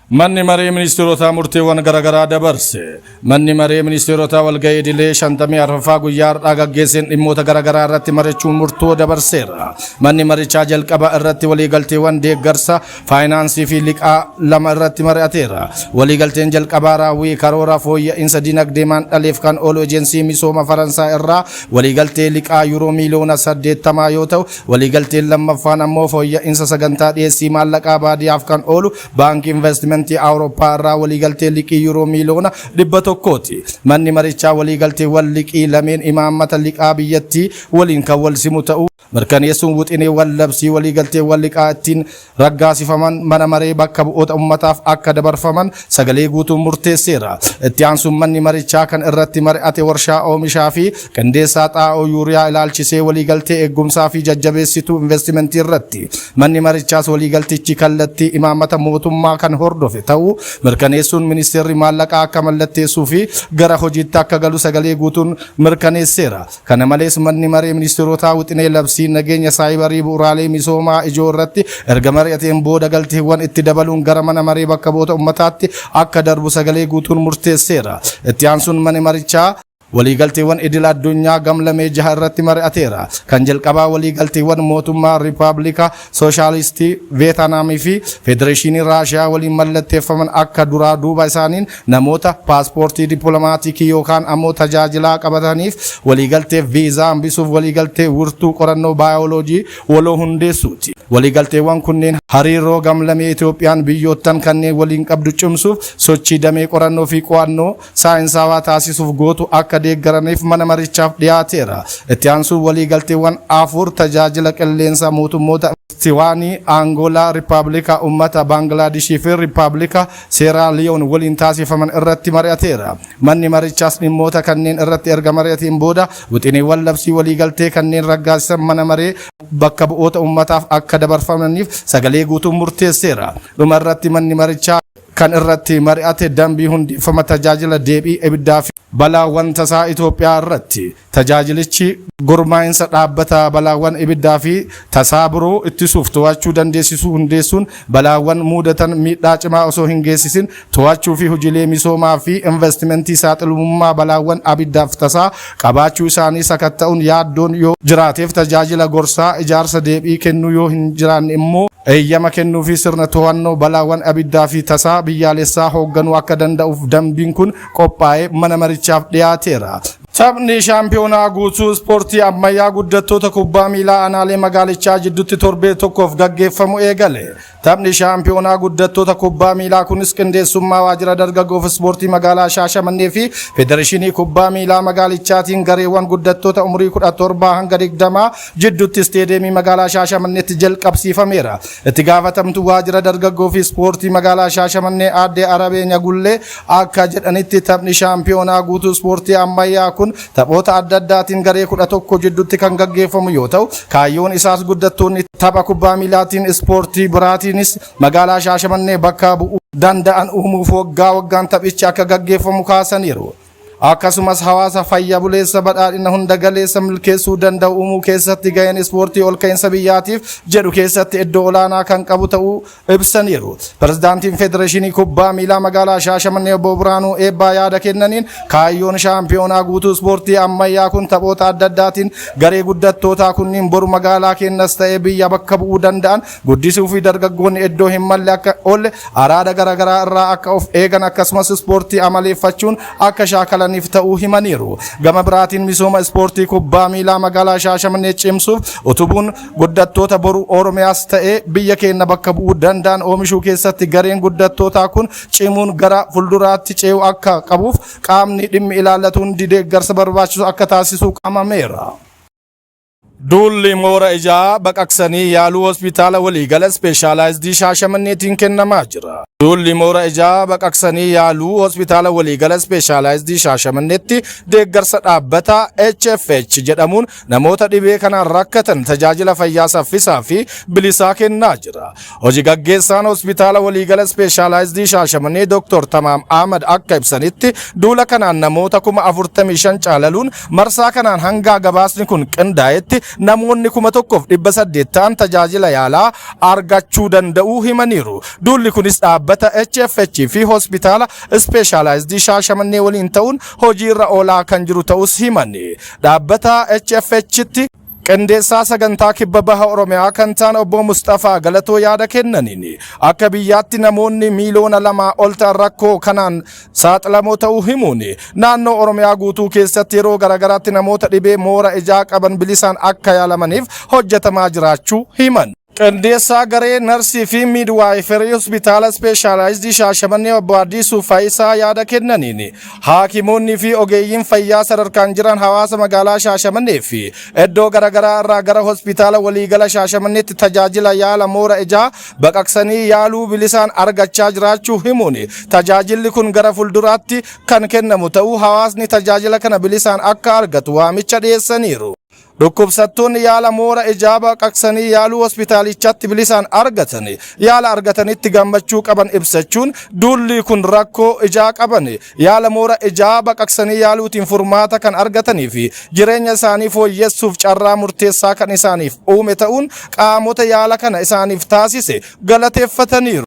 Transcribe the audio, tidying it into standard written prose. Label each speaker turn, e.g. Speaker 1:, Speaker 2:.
Speaker 1: Manni maree ministeerotaa murteewwan garaagaraa dabarse. Manni maree ministeerotaa walga'ii idilee 54ffaa guyyaa har'aa gaggeesseen dhimmoota garaagaraa irratti mari'achuun murtoo dabarseera. Manni marichaa jalqaba irratti waliigalteewwan deeggarsa faayinaansii fi liqaa lama irratti mari'ateera. Waliigalteen jalqabaa raawwii karoora fooyya'insa dinagdee maandhaleef kan oolu ejensii misooma Faransaay irraa waliigaltee liqaa yuuroo miiliyoona 80 yoo ta'u, waliigalteen lammaffaan ammoo fooyya'insa sagantaa dhiyeessii maallaqaa baadiyyaaf kan oolu Baankii Investimentii Awurooppaa irraa waliigaltee liqii yuuroo miiliyoona 100ti. Manni marichaa waliigalteewwan liqii lameen imaammata liqaa biyyattii waliin kan walsimu ta'uu mirkaneessuun wixineewwan labsii waliigalteewwan liqaa ittiin raggaasifaman mana maree bakka bu'oota ummataaf akka dabarfaman sagalee guutuun murteesseera. Itti aansuun manni marichaa kan irratti mari'ate warshaa oomishaa fi qindeessaa xaa'oo yuuriyaa ilaalchisee waliigaltee eeggumsaa fi jajjabeessituu investimentii irratti. Manni marichaas waliigaltichi kallattii imaammata mootummaa kan hordofe ta'uu mirkaneessuun ministeerri maallaqaa akka mallatteessuu fi gara hojiitti akka galu sagalee guutuun mirkaneesseera. Kana malees manni maree ministeerotaa wixinee labsii nageenya saayibarii bu'uuraalee misoomaa ijoo irratti erga mari'ateen booda galteewwan itti dabaluun gara mana maree bakka bu'oota ummataatti akka darbu sagalee guutuun murteesseera. Itti aansuun manni marichaa waliigalteewwan idil addunyaa gamlamee jaha irratti mari'ateera. Kan jalqabaa waliigalteewwan mootummaa Riippaabilika Sooshaalistii Veetanaamii fi Federeeshinii Raashiyaa waliin mallatteeffaman akka duraa duuba isaaniin namoota paaspoortii dippilomaatikii yookaan ammoo tajaajilaa qabataniif waliigaltee viizaa hambisuuf waliigaltee wirtuu qorannoo baayoloojii waloo hundeessuuti. Waliigalteewwan kunneen hariiroo gamlamee Itoophiyaan biyyoottan kanneen waliin qabdu cimsuuf sochii damee qorannoo fi qo'annoo saayinsaawaa taasisuuf gootu akka deeggaraniif mana marichaaf dhiyaateera. Itti aansuun waliigalteewwan afur tajaajila qilleensaa mootummoota Siwaanii, Angoolaa, Riippaabilika Uummata Baanglaadishii fi Riippaabilika Seeraa Liyoon waliin taasifaman irratti mari'ateera. Manni marichaas dhimmoota kanneen irratti erga mari'ateen booda wixineewwan labsii waliigaltee kanneen raggaasisan mana maree bakka bu'oota uummataaf akka dabarfamaniif sagalee guutuun murteesseera. Dhuma irratti manni marichaa kan irratti mari'ate dambii hundeeffama tajaajila deebii ibiddaa fi balaawwan tasaa Itoophiyaa irratti. Tajaajilichi gurmaa'insa dhaabbata balaawwan ibiddaa fi tasaa biroo ittisuuf to'achuu dandeessisuu hundeessuun balaawwan muudatan miidhaa cimaa osoo hin geessisin to'achuu fi hojiilee misoomaa fi investimentii saaxilumummaa balaawwan abiddaaf tasaa qabaachuu isaanii sakatta'uun yaaddoon yoo jiraateef tajaajila gorsaa ijaarsa deebii kennuu yoo hin jiraanne immoo eeyyama kennuu fi sirna to'annoo balaawwan abiddaa fi tasaa biyyaalessaa hoogganuu akka danda'uuf dambiin kun qophaa'ee mana marichaaf dhiyaateera. Taphni shaampiyoonaa guutuu ispoortii ammayyaa guddattoota kubbaa miilaa aanaalee magaalichaa jidduutti torbee tokkoof gaggeeffamu eegale. Taphni shaampiyoonaa guddattoota kubbaa miilaa kunis qindeessummaa waajjira dargaggoof ispoortii magaalaa Shaashamannee fi Federeeshinii kubbaa miilaa magaalichaatiin gareewwan guddattoota umurii 17 hanga 20 jidduutti isteediyeemii magaalaa Shaashamanneetti jalqabsiifameera. Itti gaafatamtu waajjira dargaggoo fi ispoortii magaalaa Shaashamannee aadde Arabee Nyagullee akka jedhanitti taphni shaampiyoonaa guutuu ispoortii ammayyaa kun taphoota adda addaatiin garee 11 jidduutti kan gaggeeffamu yoo ta'u, kaayyoon isaas guddattoonni tapha kubbaa miilaatiin ispoortii biraatiinis magaalaa Shaashamannee bakka bu'uu danda'an uumuuf waggaa waggaan taphichi akka gaggeeffamu kaasaniiru. Akkasumas hawaasa fayya buleessa badhaadhina hunda galeessa milkeessuu danda'u uumuu keessatti gaheen ispoortii olka'iinsa biyyaatiif jedhu keessatti iddoo olaanaa kan qabu ta'uu ibsaniiru. Pirezidaantiin Federeeshinii Kubbaa Miilaa Magaalaa Shaashamannee Obbo Birhaanuu Eebbaa yaada kennaniin kaayyoon shaampiyoonaa guutuu ispoortii ammayyaa kun taphoota adda addaatiin garee guddattootaa kunniin boru magaalaa keenyas ta'ee biyya bakka bu'uu danda'an guddisuu fi dargaggoonni iddoo hin malle akka oolle araada garaagaraa irraa akka of eegan akkasumas ispoortii amaleeffachuun akka shaakalaniif ta'uu himaniiru. Gama biraatiin misooma ispoortii kubbaa miilaa magaalaa Shaashamannee cimsuuf utubuun guddattoota boru Oromiyaas ta'ee biyya keenya bakka bu'uu danda'an oomishuu keessatti gareen guddattootaa kun cimuun gara fuulduraatti ce'uu akka qabuuf qaamni dhimmi ilaallatu hundi deeggarsa barbaachisu akka taasisu qaamameera. Duulli moora ijaa baqaqsanii yaaluu hospitaala waliigala ispeeshaalaayizidii Shaashamanneetiin kennamaa jira. Duulli moora ijaa baqaqsanii yaaluu hospitaala waliigala ispeeshaalaayizidii Shaashamanneetti deeggarsa dhaabbata HFH jedhamuun namoota dhibee kanaan rakkatan tajaajila fayyaa saffisaa fi bilisaa kennaa jira. Hojii gaggeessaan hospitaala waliigala ispeeshaalaayizidii Shaashamannee Dr. Tamaam Ahmad akka ibsanitti duula kanaan namoota 45,000 caalaluun marsaa kanaan hanga gabaasni kun qindaa'etti namoonni 1800 ta'an tajaajila yaalaa argachuu danda'uu himaniiru. Duulli kunis dhaabbata HFH fi hospitaala ispeeshaalaayizidii Shaashamannee waliin ta'uun hojiirra oolaa kan jiru ta'us himani. Dhaabbata HFHtti qindeessaa sagantaa Kibba Baha Oromiyaa kan ta'an obbo Mustafaa Galatoo yaada kennaniin, akka biyyaatti namoonni miiliyoona 2 ol ta'an rakkoo kanaan saaxilamoo ta'uu himuun, naannoo Oromiyaa guutuu keessatti yeroo garaagaraatti namoota dhibee moora ijaa qaban bilisaan akka yaalamaniif hojjetamaa jiraachuu himan. Qindeessaa garee narsii fi miidwaayiferii hospitaala ispeeshaalaayizidii Shaashamannee obbo Addisuu Faayisaa yaada kennaniin, haakimoonni fi ogeeyyiin fayyaa sadarkaan jiran hawaasa magaalaa Shaashamannee fi iddoo garaagaraa irraa gara hospitaala waliigala Shaashamanneetti tajaajila yaala moora ijaa baqaqsanii yaaluu bilisaan argachaa jiraachuu himuun, tajaajilli kun gara fuulduraatti kan kennamu ta'uu hawaasni tajaajila kana bilisaan akka argatu waamicha dhiyeessaniiru. Dhukkubsattoonni yaala moora ijaa baqaqsanii yaaluu hospitaalichatti bilisaan argatan yaala argatanitti gammachuu qaban ibsachuun, duulli kun rakkoo ijaa qaban yaala moora ijaa baqaqsanii yaaluutiin furmaata kan argatanii fi jireenya isaanii fooyyessuuf carraa murteessaa kan isaaniif uume ta'uun qaamota yaala kana isaaniif taasise galateeffataniiru.